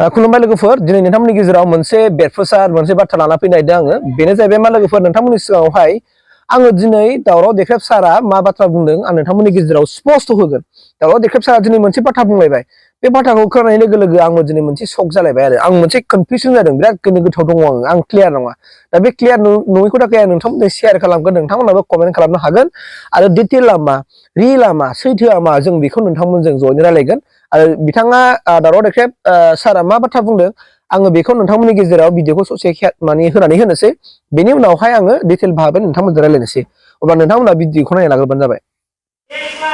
खुलुमबाय लोगोफोर दिनै नोंथांमोननि गेजेराव मोनसे बेरफुसार मोनसे बाथ्रा लाना फैनो नागिरदों आङो बेनो जाहैबाय मा लोगोफोर नोंथांमोननि सिगाङावहाय आङो दिनै दावराव देख्रेब सारा मा बाथ्रा बुंदों आं नोंथांमोननि गेजेराव स्पष्ट होगोन दावराव देख्रेब सारा दिनै मोनसे बाथ्रा बुंलायबाय बे बाथ्राखौ खोनानाय लोगो लोगो आंबो दिनै मोनसे शक जालायबाय आरो आं मोनसे कनफिउजन जादों बिराद गोनो गोथाव दङ आं क्लियार नङा दा बे क्लियार नङैखौ थाखाय आं नोंथांमोननो शेयार खालामगोन नोंथांमोनाबो कमेन्ट खालामनो हागोन आरो डिटेइलआ मा रियेलआ मा सैथोआ मा जों बेखौ नोंथांमोनजों ज'यैनो रायलायगोन आरो बिथाङा दावराव देख्रेब सारा मा बाथ्रा बुंदों आङो बेखौ नोंथांमोननि गेजेराव भिडिअखौ ससे माने होनानै होनोसै बेनि उनावहाय आङो डिटेइल भाबै नोंथांमोनजों रायलायनोसै अब्ला नोंथांमोना भिडिअखौ नायना लाग्रोबानो जाबाय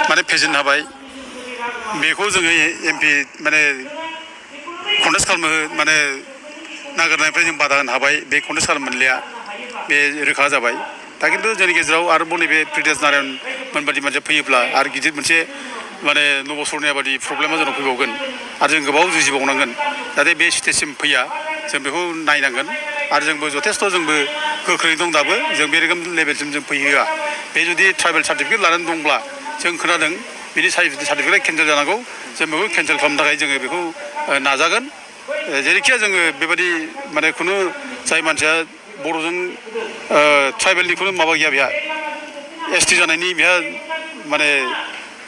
माने फेजेन्ट हाबाय बेखौ जोङो एमपि माने कन्टेस्ट खालामनो माने नागिरनायनिफ्राय जों बादा होनो हाबाय बे कन्टेस्ट खालामनो मोनलिया बे रोखा जाबाय दा खिन्थु जोंनि गेजेराव आरोबाव नैबे प्रितेश नारायण मोनबादि मानसिया फैयोब्ला आरो गिदिर मोनसे माने नब सरनाया बादि प्रब्लेमा जोंनाव फैबावगोन आरो जों गोबाव जुजिबावनांगोन जाहाथे बे स्टेजसिम फैया जों बेखौ नायनांगोन आरो जोंबो जथेस्थ' जोंबो गोख्रै दं दाबो जों बे रोखोम लेभेलसिम जों फैहोआ बे जुदि ट्राइबेल सार्टिफिकेट लानानै दंब्ला जों खोनादों बिनि सार्टिफिकेट केन्सेल जानांगौ जों बेखौ केन्सेल खालामनो थाखाय जोङो बेखौ नाजागोन जेरैखिया जोङो बेबायदि माने खुनु जाय मानसिया बर'जों ट्राइबेलनि खुनु माबा गैया बेहा एसटि जानायनि बेहा माने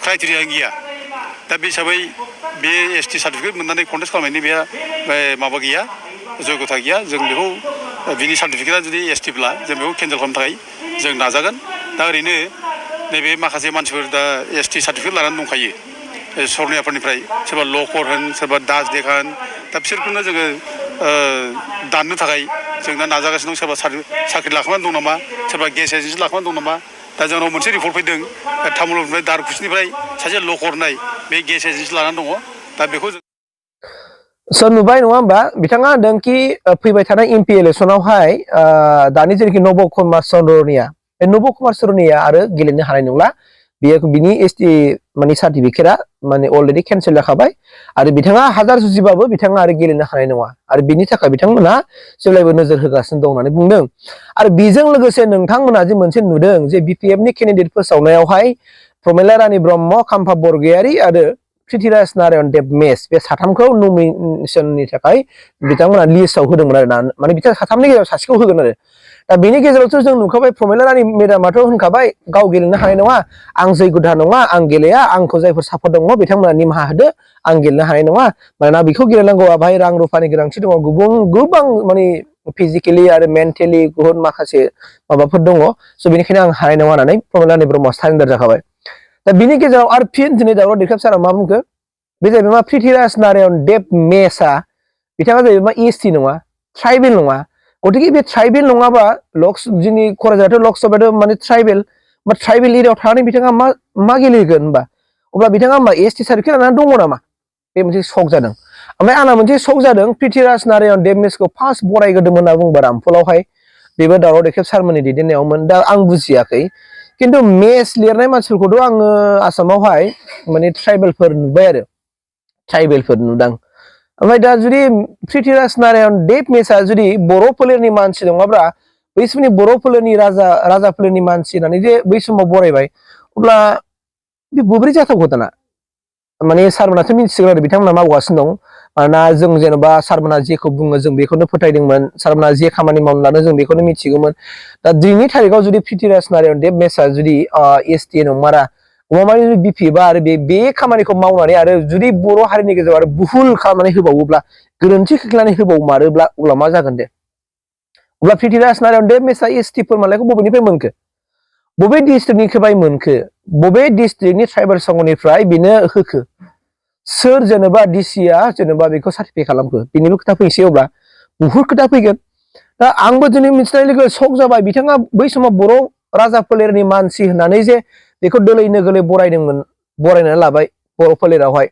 क्राइटेरिया गैया दा बे हिसाबै बे एसटि सार्टिफिकेट मोननानै कन्टेस्ट खालामनायनि बेहा माबा गैया जयगथा गैया जों बेखौ बिनि सार्टिफिकेटआ जुदि एसटिब्ला जों बेखौ केन्सेल खालामनो थाखाय जों नाजागोन दा ओरैनो नैबे माखासे मानसिफोर दा एसटि सार्टिफिकेट लानानै दंखायो सरनियाफोरनिफ्राय सोरबा लकर होन सोरबा दास देखा होन दा बिसोरखौनो जोङो दाननो थाखाय जों दा नाजागासिनो दं सोरबा साख्रि लाखोमानानै दं नामा सोरबा गेस एजेन्सि लाखोमानानै दं नामा दा जोंनाव मोनसे रिपर्ट फैदों तामुलपुरनिफ्राय दारखुसिनिफ्राय सासे लकर होननाय बे गेस एजेन्सि लानानै दङ दा बेखौ स' नुबाय नङा होमबा बिथाङा होनदों कि फैबाय थानाय एमपि इलेक्सनावहाय दानि जेरैखि नब कुमार चन्द्रनिया बे नब कुमार चन्द्रनिया आरो गेलेनो हानाय नंला बेयो बिनि एसटि माने सार्टिफिकेटआ माने अलरेडि केन्सेल जाखाबाय आरो बिथाङा हाजार जुजिबाबो बिथाङा आरो गेलेनो हानाय नङा आरो बिनि थाखाय बिथांमोना जेब्लायबो नोजोर होगासिनो दं होननानै बुंदों आरो बेजों लोगोसे नोंथांमोना जे मोनसे नुदों जे बिपिएफनि केन्डिडेट फोसावनायावहाय प्रमेला रानी ब्रह्म खाम्फा बरगयारी आरो प्रिथिराज नारायण देब मेस बे साथामखौ नमिनेसननि थाखाय बिथांमोना लिस्टआव होदोंमोन आरो ना माने बिथां साथामनि गेजेराव सासेखौ होगोन आरो दा बेनि गेजेरावथ' जों नुखाबाय प्रमेला रानी मेडामाथ' होनखाबाय गाव गेलेनो हानाय नङा आं जयगथा नङा आं गेलेया आंखौ जायफोर सापर्ट दङ बिथांमोना निमाहा होदो आं गेलेनो हानाय नङा मानोना बेखौ गेलेनांगौआ बाहाय रां रुफानि गोनांथि दङ गोबां माने फिजिकेलि आरो मेन्टेलि गुबुन माखासे माबाफोर दङ स' बेनिखायनो आं हानाय नङा होननानै प्रमेला रानी ब्रह्मआ सारेन्डार जाखाबाय दा बिनि गेजेराव आरो फिन दिनै दावराव देख्रेब सारा मा बुंखो बे जाहैबाय मा प्रिथिराज नारायण देब मेसआ बिथाङा जाहैबाय मा एसटि नङा ट्राइबेल नङा गतिके बे ट्राइबेल नङाबा जोंनि क'क्राझाराथ' लकसभायाथ' माने ट्राइबेल एरियायाव थानानै बिथाङा मा गेलेगोन होनबा अब्ला बिथाङा होमबा एसटि सार्टिफिकेट लानानै दङ नामा बे मोनसे शक जादों ओमफ्राय आंना मोनसे शक जादों प्रिथिराज नारायण देब मेसखौ फार्स्ट बरायग्रोदोंमोन होनना बुंबा रामफलावहाय बेबो दावराव देख्रेब सारमोननि दैदेननायावमोन दा आं बुजियाखै खिन्थु मेस लिरनाय मानसिफोरखौथ' आङो आसामावहाय माने ट्राइबेलफोर नुबाय आरो ट्राइबेलफोर नुदां ओमफ्राय दा जुदि प्रिथिराज नारायण देब मेसआ जुदि बर' फोलेरनि मानसि नङाब्ला बै समनि बर' फोलेरनि राजा फोलेरनि मानसि होननानै जे बै समाव बरायबाय अब्ला बे बोरै जाथावगौ दाना माने सारमोनाथ' मिथिसिगोन आरो बिथांमोना मावगासिनो दं मानोना जों जेन'बा सारमोना जेखौ बुङो जों बेखौनो फोथायदोंमोन सारमोना जे खामानि मावनो लादों जों बेखौनो मिथिगौमोन दा दिनैनि थारिखआव जुदि प्रिथिराज नारायण देब मेसआ जुदि एसटि नंमारा अमामानि बिपिएफआ आरो बे खामानिखौ मावनानै आरो जुदि बर' हारिनि गेजेराव आरो बुहुल खालामनानै होबावोब्ला गोरोन्थि खोख्लैनानै होबावमारोब्ला अब्ला मा जागोन दे अब्ला प्रिथिराज नारायण देब मेसआ एसटि फोरमानलाइखौ बबेनिफ्राय मोनखो बबे डिस्ट्रिक्टनिफ्राय मोनखो बबे डिस्ट्रिक्टनि ट्राइबेल संघनिफ्राय बेनो होखो सोर जेनेबा डिसिआ जेनेबा बेखौ सार्टिफाइ खालामखो बेनिबो खोथा फैसै अब्ला बुहुद खोथा फैगोन दा आंबो दिनै मिथिनाय लोगो शक जाबाय बिथाङा बै समाव बर' राजा फोलेरनि मानसि होननानै जे बेखौ दोलै नोगोलै बरायनानै लाबाय बर' फोलेरावहाय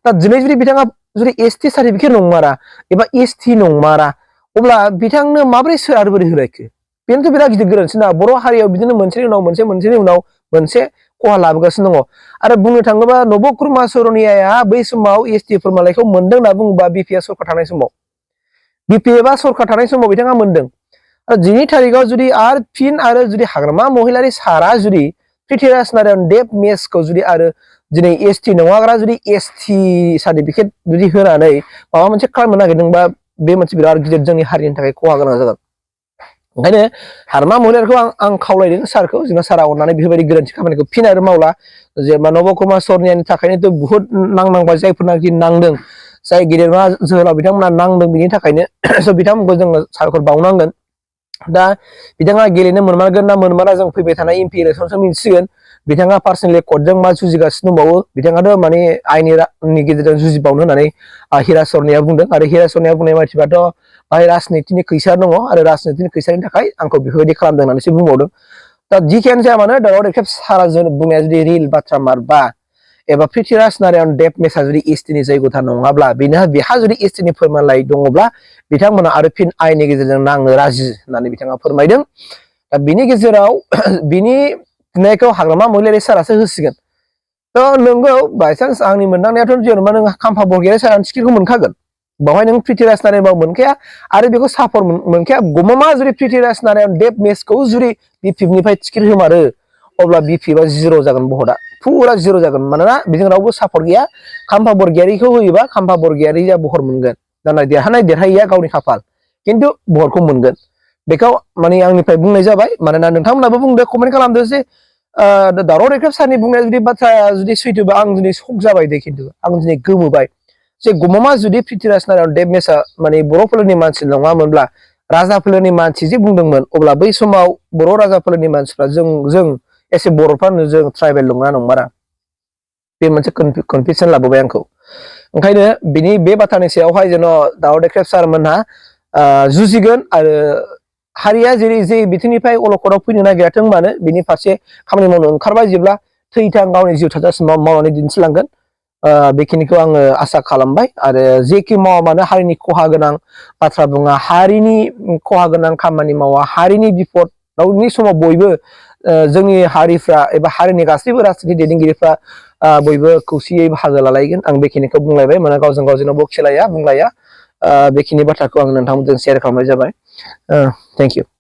दा दिनै जुदि बिथाङा जुदि एसटि सार्टिफिकेट नंमारा एबा एसटि नंमारा अब्ला बिथांनो माबोरै सोर आरो बोरै होलायखो बेनोथ' बिराद गिदिर गोरोन्थि ना बर' हारियाव बिदिनो मोनसेनि उनाव मोनसे खहा लाबोगासिनो दङ आरो बुंनो थाङोबा नब कुमार चरनियाया बै समाव एसटि फोरमानलाइखौ मोनदों होनना बुङोबा बिपिएफ सरकार थानाय समाव बिथाङा मोनदों आरो दिनै थारिखआव जुदि आरो जुदि हाग्रामा महिलारि सारा जुदि प्रिथिराज नारायण देब मेसखौ जुदि आरो दिनै एसटि नङाग्रा जुदि एसटि सार्टिफिकेट जुदि होनानै माबा मोनसे खालामनो नागिरदोंबा बे मोनसे बिराद गिदिर जोंनि हारिनि थाखाय खहा गोनां जागोन ओंखायनो हारमा महिलारिखौ आं खावलायदों सारखौ जोंना सारा अननानै बेफोरबायदि गोरोन्थि खामानिखौ फिन आरो मावला जेनेबा नब कुमार सरनियानि थाखायनोथ' बुहुत नांनांबाय जायफोरनाखि नांदों जाय गेदेरमा जोहोलाव बिथांमोना नांदों बिनि थाखायनो स' बिथांमोनखौ जोङो साबायखर बावनांगोन दा बिथाङा गेलेनो मोनमारगोन ना मोनमारा जों फैबाय थानाय एमपि इलेक्सनसो मिन्थिसिगोन बिथाङा पार्सनेलि कर्टजों मा जुजिगासिनो दंबावो बिथाङाथ' माने आयेननि गेजेरजों जुजिबावनो होननानै हिरा सरनिया बुंदों आरो हिरा सरनिया बुंनाय बायदिबाथ' बाहाय राजनितिनि खैसार दङ आरो राजनितिनि खैसारनि थाखाय आंखौ बेफोरबायदि खालामदों होननानैसो बुंबावदों दा जिखियानो जाया मानो दावराव देख्रेब सारा बुंनाया जुदि रिल बाथ्रा मारबा एबा पृथ्वीराज नारायण देब मेसा जुदि एसटिनि जयगथा नङाब्ला बेहा जुदि एसटिनि फोरमानलाइ दङब्ला बिथांमोना आरो फिन आयेननि गेजेरजों नांनो राजि होननानै बिथाङा फोरमायदों दा बिनि गेजेराव बिनि फिननायखौ हाग्रामा महिलारि सारासो होसिगोन थ' नोंगौ बायसान्स आंनि मोनदांनायाथ' जेनेबा नों खाम्फा बरगयारि सारानो टिकेटखौ मोनखागोन बावहाय नों पृथ्वीराज नारायण मोनखाया आरो बेखौ सापर्ट मोनखाया गमामा जुदि पृथ्वीराज नारायण देब मेसखौ जुदि बिपिएफनिफ्राय टिकेट होमारो अब्ला बिपिएफआ जिर' जागोन भटआ फुरा जिर' जागोन मानोना बेजों रावबो सापर्ट गैया खाम्फा बरगयारिखौ होयोबा खाम्फा बरगयारिया भट मोनगोन दाना देरहायैया गावनि खाफाल खिन्थु भटखौ मोनगोन बेखौ माने आंनिफ्राय बुंनाय जाबाय मानोना नोंथांमोनाबो बुंदो कमेन्ट खालामदो जे दावराव देख्रेब सारनि बुंनाय जुदि बाथ्राया जुदि सैथोबा आं दिनै शक जाबाय दे खिन्थु आं दिनै गोमोबाय जे गमामा जुदि पृथ्वीराज नारायण देब मेसा माने बर' फोलेरनि मानसि नङामोनब्ला राजा फोलेरनि मानसि जे बुंदोंमोन अब्ला बै समाव बर' राजा फोलेरनि मानसिफ्रा जों एसे बर'फ्रानो जों ट्राइबेल नङा नंमारा बे मोनसे कनफिउसन लाबोबाय आंखौ ओंखायनो बिनि बे बाथ्रानि सायावहाय जेन' दावराव देख्रेब सारमोनहा जुजिगोन आरो हारिया जे बिथिंनिफ्राय अलखदाव फैनो नागिराथों मानो बिनि फारसे खामानि मावनो ओंखारबाय जेब्ला थैथां गावनि जिउ थाजासिम मावनानै दिन्थिलांगोन बेखिनिखौ आङो आसा खालामबाय आरो जेखि मावा मानो हारिनि खहा गोनां बाथ्रा बुङा हारिनि खहा गोनां खामानि मावा हारिनि बिपदनि समाव बयबो जोंनि हारिफ्रा एबा हारिनि गासैबो राजनीति दैदेनगिरिफ्रा बयबो खौसेयै बाहागो लालायगोन आं बेखिनिखौ बुंलायबाय माने गावजों गाव जेन'बा खेलाया बुंलाया बेखिनि बाथ्राखौ आं नोंथांमोनजों शेयार खालामनाय जाबाय थेंक इउ